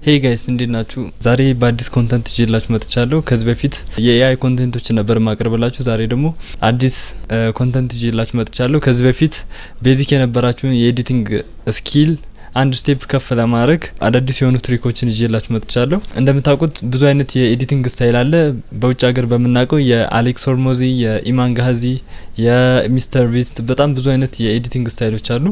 Hey guys፣ እንዴት ናችሁ? ዛሬ በአዲስ content ይዤላችሁ መጥቻለሁ። ከዚህ በፊት የ AI content ኦችን ነበር ማቀርብላችሁ። ዛሬ ደግሞ አዲስ content ይዤላችሁ መጥቻለሁ። ከዚህ በፊት basic የነበራችሁን የ editing skill አንድ step ከፍ ለማድረግ አዳዲስ የሆኑ trick ኦችን ይዤላችሁ መጥቻለሁ። እንደምታውቁት ብዙ አይነት የ editing style አለ። በውጭ ሀገር በምናውቀው የአሌክስ ሆርሞዚ፣ የኢማን ጋዚ፣ የሚስተር ቢስት በጣም ብዙ አይነት የ editing style ኦች አሉ።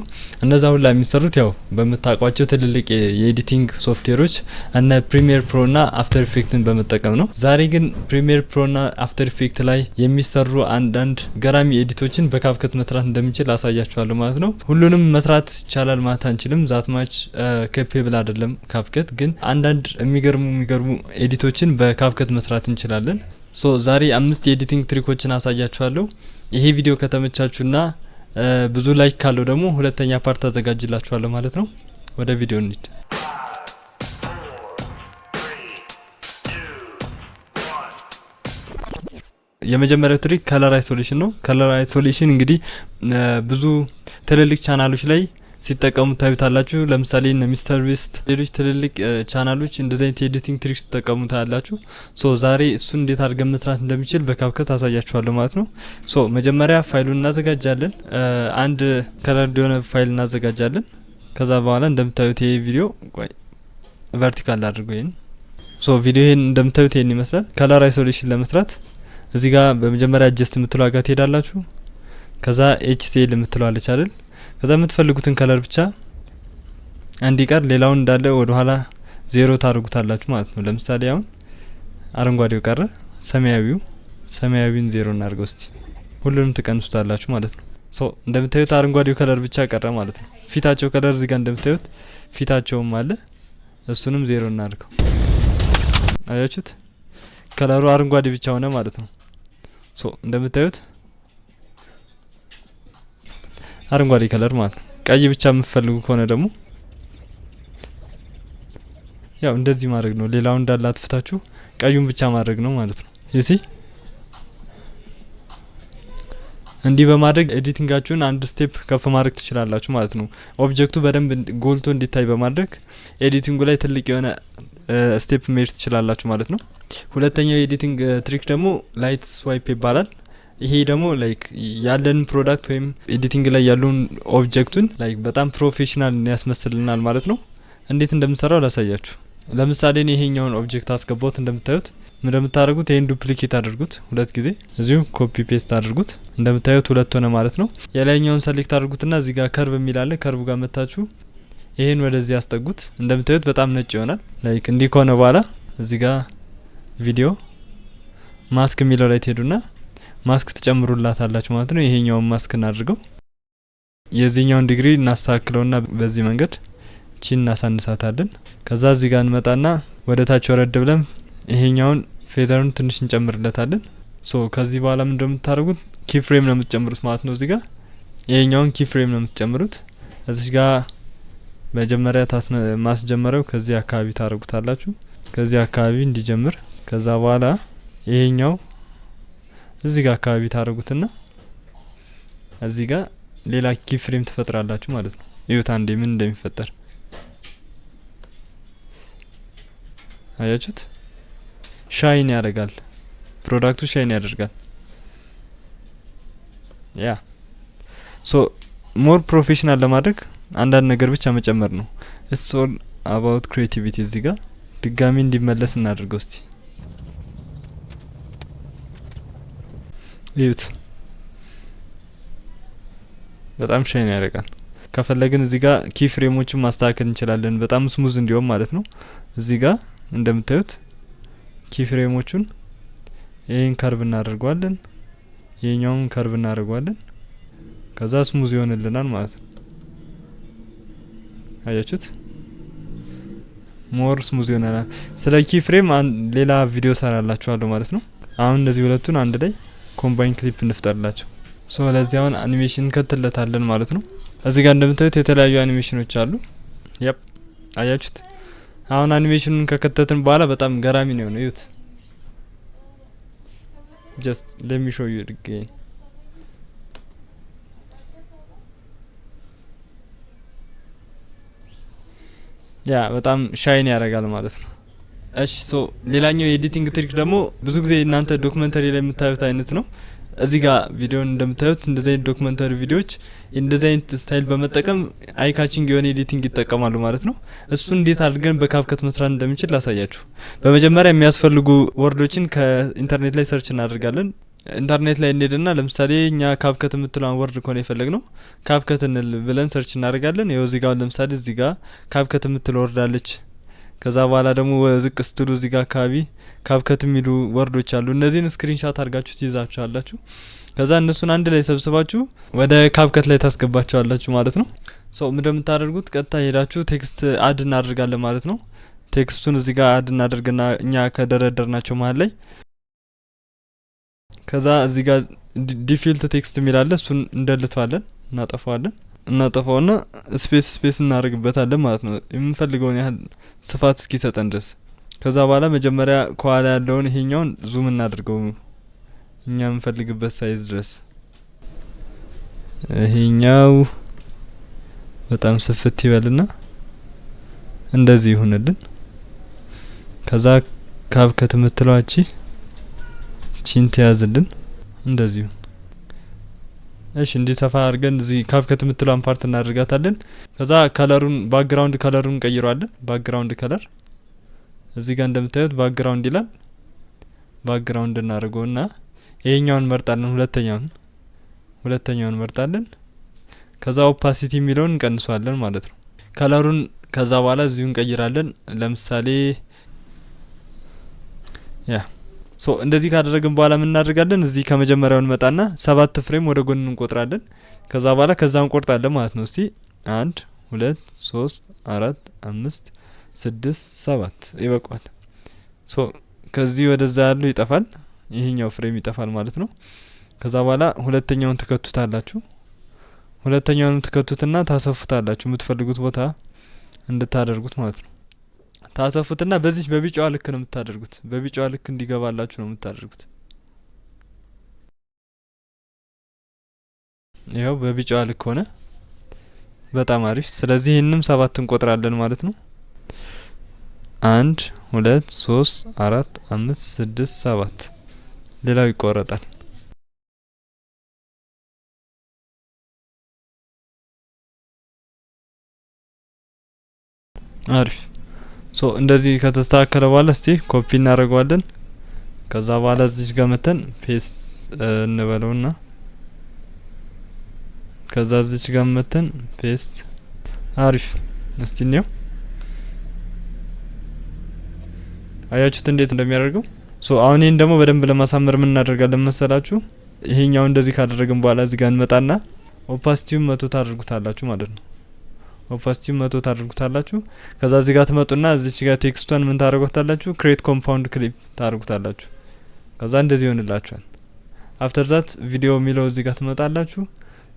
እነዛ ሁላ የሚሰሩት ያው በምታውቋቸው ትልልቅ የ editing software ኦች እነ Premiere Pro ና After Effect ን በመጠቀም ነው። ዛሬ ግን Premiere Pro ና After Effect ላይ የሚሰሩ አንዳንድ ገራሚ edit ኦችን በ CapCut መስራት እንደምንችል አሳያችኋለሁ ማለት ነው። ሁሉንም መስራት ይቻላል ማለት አንችልም። That much capable አይደለም CapCut፣ ግን አንዳንድ የሚገርሙ የሚገርሙ edit ኦችን በ CapCut መስራት እንችላለን። So ዛሬ አምስት የ editing trick ኦችን አሳያችኋለሁ። ይሄ ቪዲዮ ከተመቻችሁና ብዙ like ካለው ደግሞ ሁለተኛ part አዘጋጅላችኋለሁ ማለት ነው። ወደ ቪዲዮ እንሂድ። የመጀመሪያው trick color isolation ነው። Color isolation እንግዲህ ብዙ ትልልቅ ቻናሎች ላይ ሲጠቀሙ ታዩታላችሁ። ለምሳሌ እነ ሚስተር ቢስት፣ ሌሎች ትልልቅ ቻናሎች እንደዚህ አይነት የ editing trick ሲጠቀሙ ታያላችሁ። So ዛሬ እሱን እንዴት አድርገን መስራት እንደሚችል በ CapCut አሳያችኋለሁ ማለት ነው። So መጀመሪያ ፋይሉን እናዘጋጃለን። አንድ color የሆነ ፋይል እናዘጋጃለን። ከዛ በኋላ እንደምታዩት ይሄ ቪዲዮ፣ ቆይ vertical አድርገው ይሄን። So ቪዲዮ ይሄን እንደምታዩት ይሄን ይመስላል። Color isolation ለመስራት እዚህ ጋር በመጀመሪያ adjust የምትለዋ ጋር ትሄዳላችሁ። ከዛ HSL የምትለዋ አለች አይደል? ከዛ የምትፈልጉትን color ብቻ እንዲቀር ሌላውን እንዳለ ወደ ኋላ ዜሮ ታደርጉታላችሁ ማለት ነው። ለምሳሌ አሁን አረንጓዴው ቀረ፣ ሰማያዊው ሰማያዊውን ዜሮ እናድርገው እስቲ። ሁሉንም ትቀንሱታላችሁ ማለት ነው። So እንደምታዩት አረንጓዴው color ብቻ ቀረ ማለት ነው። ፊታቸው color እዚህ ጋር እንደምታዩት ፊታቸውም አለ፣ እሱንም ዜሮ እናድርገው። አያችሁት? Color ኡ አረንጓዴ ብቻ ሆነ ማለት ነው። So እንደምታዩት አረንጓዴ color ማለት ነው። ቀይ ብቻ የምትፈልጉ ከሆነ ደግሞ ያው እንደዚህ ማድረግ ነው። ሌላውን እንዳለ አጥፍታችሁ ቀዩን ብቻ ማድረግ ነው ማለት ነው። You see፣ እንዲህ በማድረግ editing ኣችሁን አንድ step ከፍ ማድረግ ትችላላችሁ ማለት ነው። Object ኡ በደንብ ጎልቶ እንዲታይ በማድረግ editing ኡ ላይ ትልቅ የሆነ step መሄድ ትችላላችሁ ማለት ነው። ሁለተኛው የ editing trick ደግሞ light sweep ይባላል። ይሄ ደግሞ like ያለን product ወይም editing ላይ ያለውን object ኡን like በጣም professional ያስመስልናል ማለት ነው። እንዴት እንደምሰራው ላሳያችሁ። ለምሳሌ እኔ ይሄኛውን object አስገባሁት። እንደምታዩት እንደምታደርጉት ይሄን duplicate አድርጉት ሁለት ጊዜ፣ እዚሁ copy paste አድርጉት። እንደምታዩት ሁለት ሆነ ማለት ነው። የላይኛውን select አድርጉትና እዚህ ጋር curve የሚል አለ። Curve ጋር መታችሁ ይሄን ወደዚህ ያስጠጉት። እንደምታዩት በጣም ነጭ ይሆናል። Like እንዲህ ከሆነ በኋላ እዚህ ጋር video mask የሚለው ላይ ትሄዱና ማስክ ትጨምሩላታላችሁ ማለት ነው። ይሄኛውን ማስክ እናድርገው። የዚህኛውን ዲግሪ እናስተካክለውና በዚህ መንገድ ቺን እናሳንሳታለን። ከዛ እዚህ ጋር እንመጣና ወደ ታች ወረድ ብለን ይሄኛውን feather ኡን ትንሽ እንጨምርለታለን። So ከዚህ በኋላ ምን እንደምታደርጉት key frame ነው የምትጨምሩት ማለት ነው። እዚህ ጋር ይሄኛውን key frame ነው የምትጨምሩት። እዚህ ጋር መጀመሪያ ማስጀመሪያው ከዚህ አካባቢ ታደርጉታላችሁ። ከዚህ አካባቢ እንዲጀምር፣ ከዛ በኋላ ይሄኛው እዚህ ጋር አካባቢ ታደርጉትና እዚህ ጋር ሌላ key frame ትፈጥራላችሁ ማለት ነው። እዩት አንዴ ምን እንደሚፈጠር፣ አያችሁት? Shine ያደርጋል። Product ኡ shine ያደርጋል። Yeah, so more professional ለማድረግ አንዳንድ ነገር ብቻ መጨመር ነው። It's all about creativity። እዚህ ጋር ድጋሚ እንዲመለስ እናድርገው እስቲ። እዩት፣ በጣም shine ያደርጋል። ከፈለግን እዚህ ጋር key frame ኦችን ማስተካከል እንችላለን፣ በጣም smooth እንዲሆን ማለት ነው። እዚህ ጋር እንደምታዩት key frame ኦቹን ይህን curve እናደርገዋለን፣ ይሄኛውን curve እናደርገዋለን። ከዛ smooth ይሆንልናል ማለት ነው። አያችሁት? More smooth ይሆናል። ስለ key frame ሌላ ቪዲዮ ሰራላችኋለሁ ማለት ነው። አሁን እነዚህ ሁለቱን አንድ ላይ combine clip እንፍጠርላቸው። So ለዚህ አሁን አኒሜሽን እንከትለታለን ማለት ነው። እዚህ ጋር እንደምታዩት የተለያዩ አኒሜሽኖች አሉ። Yep፣ አያችሁት? አሁን አኒሜሽኑን ከከተትን በኋላ በጣም ገራሚ ነው የሆነው። እዩት። Just let me show you again። Yeah, በጣም shine ያደርጋል ማለት ነው። እሺ፣ so ሌላኛው የ editing trick ደግሞ ብዙ ጊዜ እናንተ documentary ላይ የምታዩት አይነት ነው። እዚህ ጋር ቪዲዮን እንደምታዩት እንደዚህ አይነት documentary ቪዲዮዎች እንደዚህ አይነት style በመጠቀም eye catching የሆነ editing ይጠቀማሉ ማለት ነው። እሱን እንዴት አድርገን በ CapCut መስራት እንደምንችል ላሳያችሁ። በመጀመሪያ የሚያስፈልጉ word ኦችን ከኢንተርኔት ላይ search እናደርጋለን። ኢንተርኔት ላይ እንሄድና ለምሳሌ እኛ CapCut የምትለዋን word ከሆነ የፈለግነው CapCut እንል ብለን search እናደርጋለን። ይኸው እዚህ ጋር ለምሳሌ እዚህ ጋር CapCut የምትል word አለች። ከዛ በኋላ ደግሞ ዝቅ ስትሉ እዚህ ጋር አካባቢ CapCut የሚሉ word ኦች አሉ። እነዚህን screenshot አድርጋችሁ ትይዛችኋላችሁ። ከዛ እነሱን አንድ ላይ ሰብስባችሁ ወደ CapCut ላይ ታስገባቸዋላችሁ ማለት ነው። So እንደምታደርጉት ቀጥታ ሄዳችሁ text add እናደርጋለን ማለት ነው። Text ኡን እዚህ ጋር add እናደርግና እኛ ከደረደርናቸው መሀል ላይ ከዛ እዚህ ጋር default text የሚል አለ፣ እሱን እንደልተዋለን፣ እናጠፋዋለን። እናጠፋውና space space እናደርግበታለን ማለት ነው፣ የምንፈልገውን ያህል ስፋት እስኪሰጠን ድረስ። ከዛ በኋላ መጀመሪያ ከኋላ ያለውን ይሄኛውን zoom እናድርገው እኛ የምንፈልግበት size ድረስ። ይሄኛው በጣም ስፍት ይበልና እንደዚህ ይሁንልን። ከዛ CapCut የምትለዋ ቺን ትያዝልን እንደዚሁ። እሺ፣ እንዲሰፋ አድርገን እዚህ CapCut የምትለዋን part እናደርጋታለን። ከዛ color ኡን፣ background color ኡን እንቀይረዋለን። Background color እዚህ ጋር እንደምታዩት background ይላል። Background እናደርገውና ይሄኛውን እንመርጣለን። ሁለተኛውን እንመርጣለን። ከዛ opacity የሚለውን እንቀንሰዋለን ማለት ነው። Color ኡን ከዛ በኋላ እዚሁ እንቀይራለን። ለምሳሌ yeah, so እንደዚህ ካደረግን በኋላ ምን እናደርጋለን? እዚህ ከመጀመሪያው እንመጣና 7 frame ወደ ጎን እንቆጥራለን። ከዛ በኋላ ከዛ እንቆርጣለን ማለት ነው። እስቲ 1፣ 2፣ 3፣ 4፣ 5፣ 6፣ 7 ይበቃዋል። So ከዚህ ወደዛ ያለው ይጠፋል። ይሄኛው frame ይጠፋል ማለት ነው። ከዛ በኋላ ሁለተኛውን ትከቱታላችሁ። ሁለተኛውን ትከቱትና ታሰፉታላችሁ፣ የምትፈልጉት ቦታ እንድታደርጉት ማለት ነው። ታሰፉትና በዚህ በቢጫዋ ልክ ነው የምታደርጉት። በቢጫዋ ልክ እንዲገባላችሁ ነው የምታደርጉት። ይኸው በቢጫዋ ልክ ሆነ። በጣም አሪፍ። ስለዚህ ይህንም 7 እንቆጥራለን ማለት ነው። 1፣ 2፣ 3፣ 4፣ 5፣ 6፣ 7። ሌላው ይቆረጣል። አሪፍ። So እንደዚህ ከተስተካከለ በኋላ እስቲ ኮፒ እናደርገዋለን። ከዛ በኋላ እዚህ ጋር መተን paste እንበለውና ከዛ እዚች ጋር መተን paste። አሪፍ። እስቲ እንየው። አያችሁት እንዴት እንደሚያደርገው? So አሁን ይሄን ደግሞ በደንብ ለማሳመር ምን እናደርጋለን መሰላችሁ? ይሄኛው እንደዚህ ካደረግን በኋላ እዚህ ጋር እንመጣና opacity ውን 100 ታደርጉታላችሁ ማለት ነው። Opacity ውን 100 ታደርጉታላችሁ። ከዛ እዚህ ጋር ትመጡና እዚች ጋር text ኧን ምን ታደርጉታላችሁ? Create compound clip ታደርጉታላችሁ። ከዛ እንደዚህ ይሆንላችኋል። After that ቪዲዮ የሚለው እዚህ ጋር ትመጣላችሁ።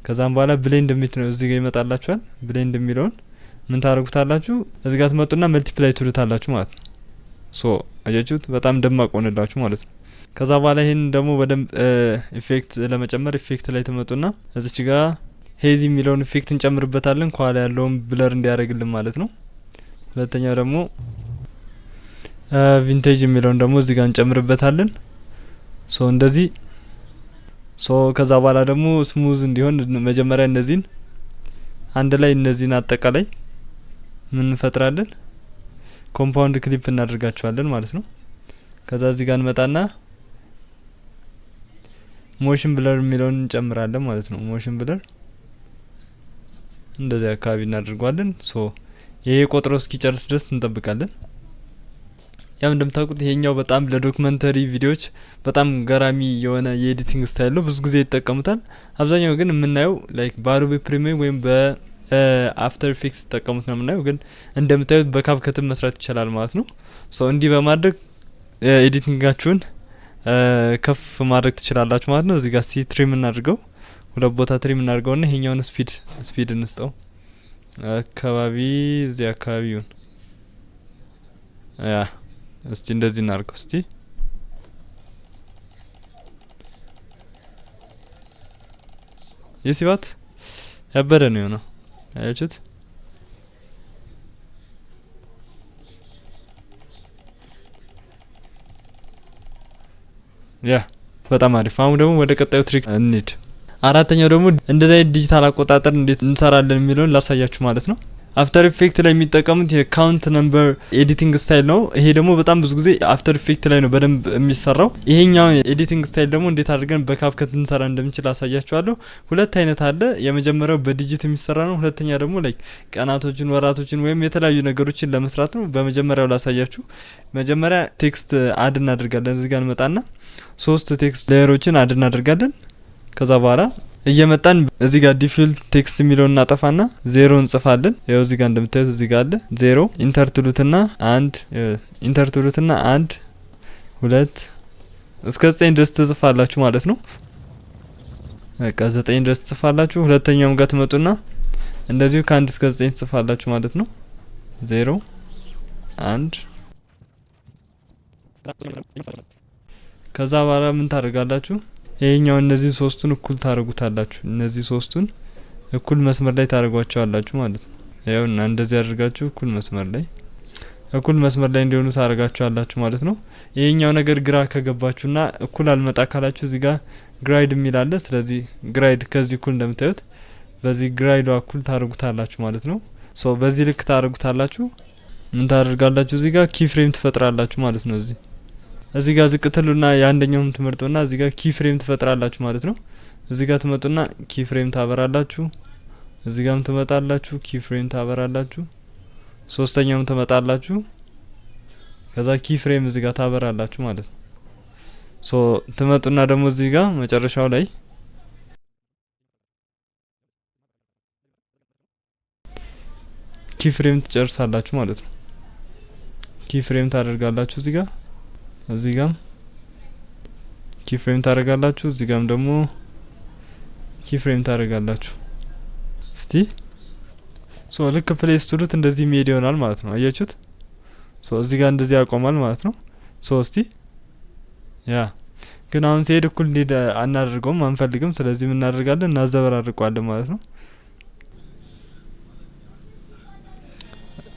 ከዛም በኋላ blend የሚለው እዚህ ጋር ይመጣላችኋል። Blend የሚለውን ምን ታደርጉታላችሁ? እዚህ ጋር ትመጡና multiply ትሉታላችሁ ማለት ነው። So አያችሁት? በጣም ደማቅ ሆነላችሁ ማለት ነው። ከዛ በኋላ ይሄን ደግሞ በደንብ effect ለመጨመር effect ላይ ትመጡና እዚች ጋር haze የሚለውን effect እንጨምርበታለን፣ ከኋላ ያለውን blur እንዲያደርግልን ማለት ነው። ሁለተኛው ደግሞ vintage የሚለውን ደግሞ እዚህ ጋር እንጨምርበታለን። So እንደዚህ። So ከዛ በኋላ ደግሞ smooth እንዲሆን መጀመሪያ እነዚህን አንድ ላይ፣ እነዚህን አጠቃላይ ምን እንፈጥራለን? Compound clip እናደርጋቸዋለን ማለት ነው። ከዛ እዚህ ጋር እንመጣና motion blur የሚለውን እንጨምራለን ማለት ነው። Motion blur እንደዚህ አካባቢ እናደርገዋለን። So ይሄ ቆጥሮ እስኪጨርስ ድረስ እንጠብቃለን። ያው እንደምታውቁት ይሄኛው በጣም ለ documentary ቪዲዮዎች በጣም ገራሚ የሆነ የ editing style ነው። ብዙ ጊዜ ይጠቀሙታል። አብዛኛው ግን የምናየው like በ Adobe Premiere ወይም በ After Effects ሲጠቀሙት ነው የምናየው። ግን እንደምታዩት በ CapCut ም መስራት ይቻላል ማለት ነው። So እንዲህ በማድረግ editing ኣችሁን ከፍ ማድረግ ትችላላችሁ ማለት ነው። እዚህ ጋር እስቲ trim እናድርገው። ሁለት ቦታ trim እናድርገውና ይሄኛውን speed እንስጠው። አካባቢ እዚህ አካባቢ ይሁን። Yeah, እስቲ እንደዚህ እናድርገው። እስቲ የሲባት ያበደ ነው የሆነው። አያችሁት? Yeah, በጣም አሪፍ። አሁን ደግሞ ወደ ቀጣዩ trick እንሂድ። አራተኛው ደግሞ እንደዚህ አይነት ዲጂታል አቆጣጠር እንዴት እንሰራለን የሚለውን ላሳያችሁ ማለት ነው። After Effect ላይ የሚጠቀሙት የ count number editing style ነው። ይሄ ደግሞ በጣም ብዙ ጊዜ After Effect ላይ ነው በደንብ የሚሰራው። ይሄኛው editing style ደግሞ እንዴት አድርገን በ CapCut ልንሰራ እንደምንችል አሳያችኋለሁ። ሁለት አይነት አለ። የመጀመሪያው በ digit የሚሰራ ነው። ሁለተኛ ደግሞ like ቀናቶችን፣ ወራቶችን ወይም የተለያዩ ነገሮችን ለመስራት ነው። በመጀመሪያው ላሳያችሁ። መጀመሪያ text add እናደርጋለን። እዚህ ጋር እንመጣና ሶስት text layer ኦችን add እናደርጋለን። ከዛ በኋላ እየመጣን እዚህ ጋር default text የሚለውን እናጠፋና 0 እንጽፋለን። ያው እዚህ ጋር እንደምታዩት እዚህ ጋር አለ 0። Enter ትሉትና 1፣ enter ትሉትና 1 2 እስከ 9 ድረስ ትጽፋላችሁ ማለት ነው። በቃ 9 ድረስ ትጽፋላችሁ። ሁለተኛውም ጋር ትመጡና እንደዚሁ ከ1 እስከ 9 ትጽፋላችሁ ማለት ነው። 0 1። ከዛ በኋላ ምን ታደርጋላችሁ? ይሄኛው እነዚህ ሶስቱን እኩል ታረጉታላችሁ። እነዚህ ሶስቱን እኩል መስመር ላይ ታረጓቸዋላችሁ ማለት ነው። ይኸውና እንደዚህ አድርጋችሁ እኩል መስመር ላይ እንዲሆኑ ታረጋቸዋላችሁ ማለት ነው። ይሄኛው ነገር ግራ ከገባችሁና እኩል አልመጣ ካላችሁ እዚህ ጋር grid የሚል አለ። ስለዚህ grid ከዚህ እኩል እንደምታዩት በዚህ grid ኡ እኩል ታረጉታላችሁ ማለት ነው። በዚህ ልክ ታረጉታላችሁ። ምን ታደርጋላችሁ? እዚህ ጋር key frame ትፈጥራላችሁ ማለት ነው። እዚህ ጋር ዝቅ ትሉና የአንደኛውን ትመርጡና እዚህ ጋር key frame ትፈጥራላችሁ ማለት ነው። እዚህ ጋር ትመጡና key frame ታበራላችሁ። እዚህ ጋርም ትመጣላችሁ፣ key frame ታበራላችሁ። ሶስተኛውም ትመጣላችሁ። ከዛ key frame እዚህ ጋር ታበራላችሁ ማለት ነው። ትመጡና ደግሞ እዚህ ጋር መጨረሻው ላይ key frame ትጨርሳላችሁ ማለት ነው። Key frame ታደርጋላችሁ እዚህ ጋር፣ እዚህ ጋር key frame ታደርጋላችሁ፣ እዚህ ጋርም ደግሞ key frame ታደርጋላችሁ። እስቲ ልክ play ስትሉት እንደዚህ የሚሄድ ይሆናል ማለት ነው። አያችሁት? እዚህ ጋር እንደዚህ ያቆማል ማለት ነው። እስቲ ያ ግን አሁን ሲሄድ እኩል እንዲሄድ አናደርገውም፣ አንፈልግም። ስለዚህ ምን እናደርጋለን? እናዘበራርቀዋለን ማለት ነው።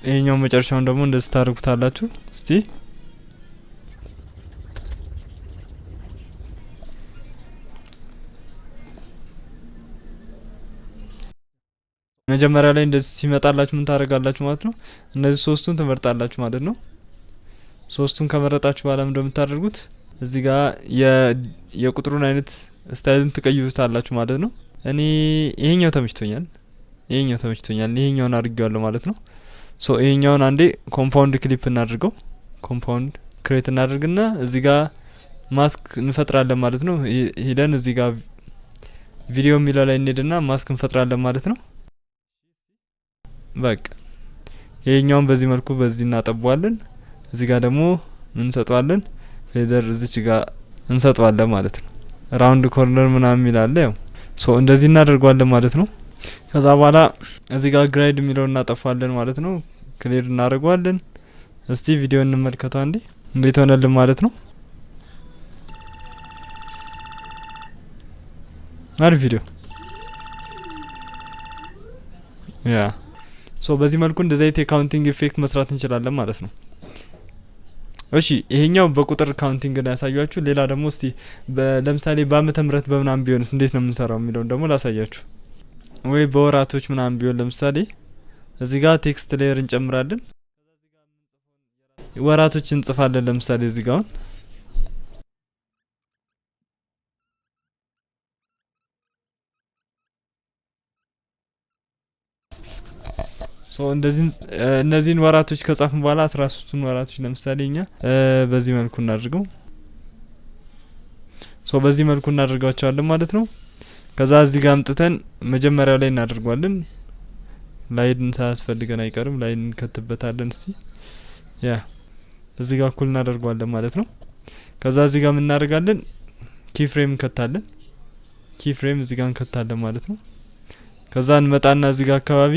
ይሄኛው መጨረሻውን ደግሞ እንደዚህ ታደርጉታላችሁ። እስቲ መጀመሪያ ላይ እንደዚህ ሲመጣላችሁ ምን ታደርጋላችሁ ማለት ነው? እነዚህ ሶስቱን ትመርጣላችሁ ማለት ነው። ሶስቱን ከመረጣችሁ በኋላ ምንድነው የምታደርጉት? እዚህ ጋር የቁጥሩን አይነት style ን ትቀይሩታላችሁ ማለት ነው። እኔ ይሄኛው ተመችቶኛል፣ ይሄኛው ተመችቶኛል፣ ይሄኛውን አድርጌዋለሁ ማለት ነው። ይሄኛውን አንዴ compound clip እናድርገው። Compound create እናድርግና እዚህ ጋር ማስክ እንፈጥራለን ማለት ነው። ሄደን እዚህ ጋር ቪዲዮ የሚለው ላይ እንሄድና ማስክ እንፈጥራለን ማለት ነው። በቃ ይሄኛውን በዚህ መልኩ በዚህ እናጠባዋለን። እዚህ ጋር ደግሞ ምን እንሰጠዋለን? Feather እዚች ጋር እንሰጠዋለን ማለት ነው። Round corner ምናምን የሚል አለ። ያው እንደዚህ እናደርገዋለን ማለት ነው። ከዛ በኋላ እዚህ ጋር grid የሚለውን እናጠፋለን ማለት ነው። Clear እናደርገዋለን። እስቲ ቪዲዮ እንመልከተው አንዴ እንዴት ሆነልን ማለት ነው። አሪፍ ቪዲዮ። ያ በዚህ መልኩ እንደዚህ አይነት የ counting effect መስራት እንችላለን ማለት ነው። እሺ ይሄኛው በቁጥር counting ነው ያሳያችሁ። ሌላ ደግሞ እስቲ ለምሳሌ በዓመተ ምህረት በምናምን ቢሆንስ እንዴት ነው የምንሰራው የሚለውን ደግሞ ላሳያችሁ። ወይ በወራቶች ምናምን ቢሆን ለምሳሌ እዚህ ጋር text layer እንጨምራለን። ወራቶች እንጽፋለን። ለምሳሌ እዚህ ጋር አሁን እንደዚህ እነዚህን ወራቶች ከጻፍን በኋላ 13ቱን ወራቶች ለምሳሌ እኛ በዚህ መልኩ እናድርገው። በዚህ መልኩ እናደርጋቸዋለን ማለት ነው። ከዛ እዚህ ጋር አምጥተን መጀመሪያው ላይ እናደርገዋለን። Line ሳያስፈልገን አይቀርም፣ line እንከትበታለን። እስቲ ያ እዚህ ጋር እኩል እናደርገዋለን ማለት ነው። ከዛ እዚህ ጋር ምን እናደርጋለን? Key frame እንከታለን። Key frame እዚህ ጋር እንከታለን ማለት ነው። ከዛ እንመጣና እዚህ ጋር አካባቢ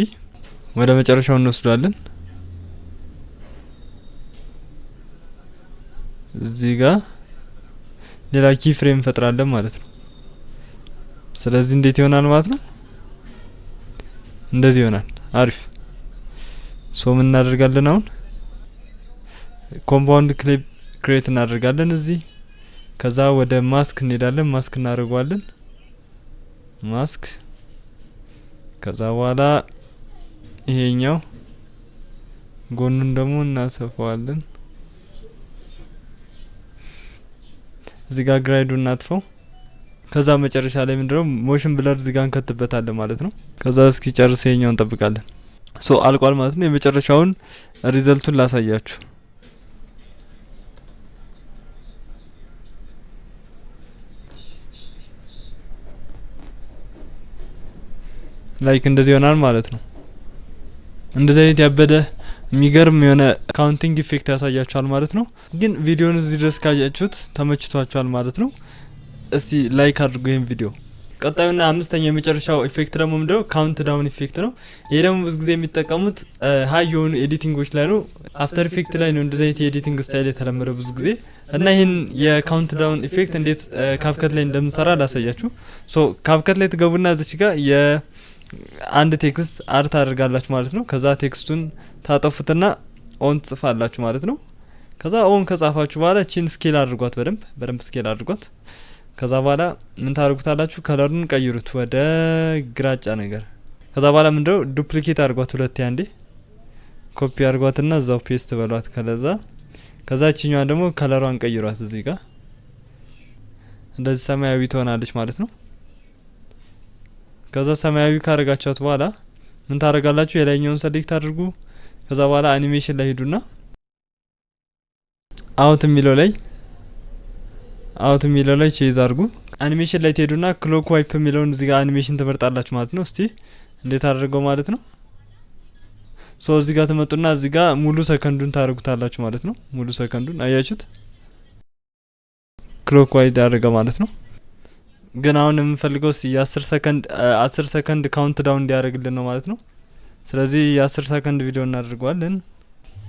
ወደ መጨረሻው እንወስዳለን። እዚህ ጋር ሌላ key frame እንፈጥራለን ማለት ነው። ስለዚህ እንዴት ይሆናል ማለት ነው? እንደዚህ ይሆናል። አሪፍ። ምን እናደርጋለን አሁን? Compound clip create እናደርጋለን። እዚህ ከዛ ወደ ማስክ እንሄዳለን። ማስክ እናደርገዋለን። ማስክ ከዛ በኋላ ይሄኛው ጎኑን ደግሞ እናሰፋዋለን። እዚህ ጋር grid ኡን እናጥፈው። ከዛ መጨረሻ ላይ ምንድነው motion blur እዚህ ጋር እንከትበታለን ማለት ነው። ከዛ እስኪ ጨርስ ይሄኛውን እንጠብቃለን። So አልቋል ማለት ነው። የመጨረሻውን result ኡን ላሳያችሁ። Like እንደዚህ ይሆናል ማለት ነው። እንደዚህ አይነት ያበደ የሚገርም የሆነ counting effect ያሳያችኋል ማለት ነው። ግን ቪዲዮውን እዚህ ድረስ ካያችሁት ተመችቷችኋል ማለት ነው። እስቲ like አድርጉ ይሄን ቪዲዮ። ቀጣዩና አምስተኛው የመጨረሻው effect ደግሞ ምንድነው? Count down effect ነው። ይሄ ደግሞ ብዙ ጊዜ የሚጠቀሙት high የሆኑ editing ኦች ላይ ነው። After Effect ላይ ነው እንደዚህ አይነት የ editing style የተለመደው ብዙ ጊዜ። እና ይሄን የ count down effect እንዴት CapCut ላይ እንደምንሰራ ላሳያችሁ። So CapCut ላይ ትገቡና እዚች ጋር የአንድ text add ታደርጋላችሁ ማለት ነው። ከዛ text ኡን ታጠፉትና on ትጽፋላችሁ ማለት ነው። ከዛ on ከጻፋችሁ በኋላ ቺን scale አድርጓት፣ በደንብ scale አድርጓት። ከዛ በኋላ ምን ታደርጉታላችሁ? Color ኡን ቀይሩት ወደ ግራጫ ነገር። ከዛ በኋላ ምንድነው duplicate አድርጓት ሁለቴ፣ አንዴ ኮፒ አድርጓትና እዛው paste በሏት። ከዛ እቺኛዋን ደግሞ color ኧን ቀይሯት እዚህ ጋር እንደዚህ ሰማያዊ ትሆናለች ማለት ነው። ከዛ ሰማያዊ ካረጋችኋት በኋላ ምን ታደርጋላችሁ? የላይኛውን select አድርጉ። ከዛ በኋላ አኒሜሽን ላይ ሂዱና out የሚለው ላይ choose አድርጉ። አኒሜሽን ላይ ትሄዱና clock wipe የሚለውን እዚህ ጋር አኒሜሽን ትመርጣላችሁ ማለት ነው። እስቲ እንዴት አድርገው ማለት ነው። So እዚህ ጋር ትመጡና እዚህ ጋር ሙሉ ሰከንዱን ታደርጉታላችሁ ማለት ነው። ሙሉ ሰከንዱን አያችሁት? Clock wipe አደረገ ማለት ነው። ግን አሁን የምንፈልገው እስቲ የ10 ሰከንድ 10 ሰከንድ count down እንዲያደርግልን ነው ማለት ነው። ስለዚህ የ10 ሰከንድ ቪዲዮ እናደርገዋለን።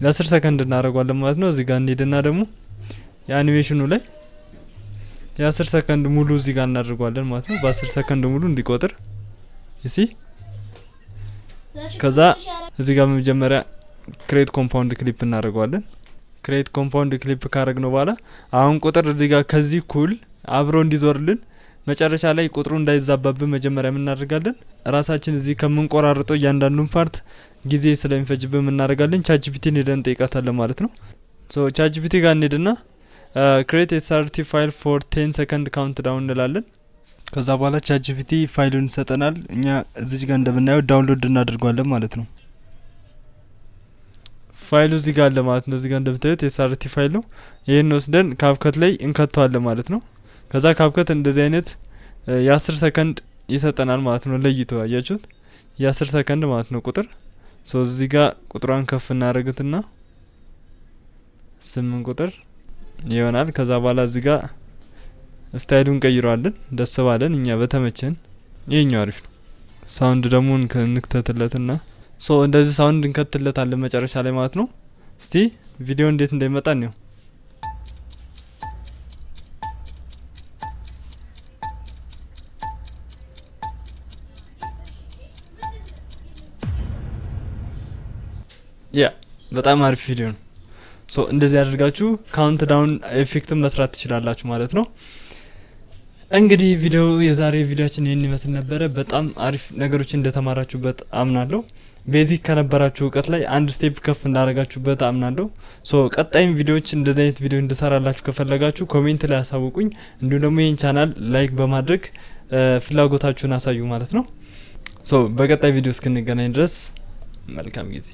የ10 ሰከንድ እናደርገዋለን ማለት ነው። እዚህ ጋር እንሂድና ደግሞ የአኒሜሽኑ ላይ የ10 ሰከንድ ሙሉ እዚህ ጋር እናደርገዋለን ማለት ነው። በ10 ሰከንድ ሙሉ እንዲቆጥር you see። ከዛ እዚህ ጋር በመጀመሪያ create compound clip እናደርገዋለን። Create compound clip ካደረግነው በኋላ አሁን ቁጥር እዚህ ጋር ከዚህ እኩል አብሮ እንዲዞርልን፣ መጨረሻ ላይ ቁጥሩ እንዳይዛባብን መጀመሪያ ምን እናደርጋለን? ራሳችን እዚህ ከምንቆራርጠው እያንዳንዱን part ጊዜ ስለሚፈጅብን ምን እናደርጋለን? ChatGPT ን ሄደን እንጠይቃታለን ማለት ነው። So ChatGPT ጋር እንሄድና "Create SRT file for 10 second count down" እንላለን። ከዛ በኋላ ChatGPT ፋይሉን ይሰጠናል። እኛ እዚች ጋር እንደምናየው download እናደርገዋለን ማለት ነው። ፋይሉ እዚህ ጋር አለ ማለት ነው። እዚህ ጋር እንደምታዩት SRT file ነው። ይህን ወስደን CapCut ላይ እንከተዋለን ማለት ነው። ከዛ CapCut እንደዚህ አይነት የ10 ሰከንድ ይሰጠናል ማለት ነው። ለይቶ አያችሁት? የ10 ሰከንድ ማለት ነው ቁጥር። So እዚህ ጋር ቁጥሯን ከፍ እናደርግትና 8 ቁጥር ይሆናል። ከዛ በኋላ እዚህ ጋር style ኡን ቀይረዋለን ደስ ባለን እኛ በተመቸን። ይሄኛው አሪፍ ነው። Sound ደግሞ እንክተትለትና so እንደዚህ sound እንከትለታለን መጨረሻ ላይ ማለት ነው። እስቲ ቪዲዮ እንዴት እንደሚመጣ እንየው። Yeah, በጣም አሪፍ ቪዲዮ ነው። So እንደዚህ አድርጋችሁ count down effect ን መስራት ትችላላችሁ ማለት ነው። እንግዲህ ቪዲዮ የዛሬ ቪዲዮአችን ይህን ይመስል ነበረ። በጣም አሪፍ ነገሮችን እንደተማራችሁበት አምናለሁ። Basic ከነበራችሁ እውቀት ላይ አንድ step ከፍ እንዳደረጋችሁበት አምናለሁ። So ቀጣይም ቪዲዮዎች እንደዚህ አይነት ቪዲዮ እንድሰራላችሁ ከፈለጋችሁ comment ላይ አሳውቁኝ። እንዲሁም ደግሞ ይህን channel like በማድረግ ፍላጎታችሁን አሳዩ ማለት ነው። So በቀጣይ ቪዲዮ እስክንገናኝ ድረስ መልካም ጊዜ።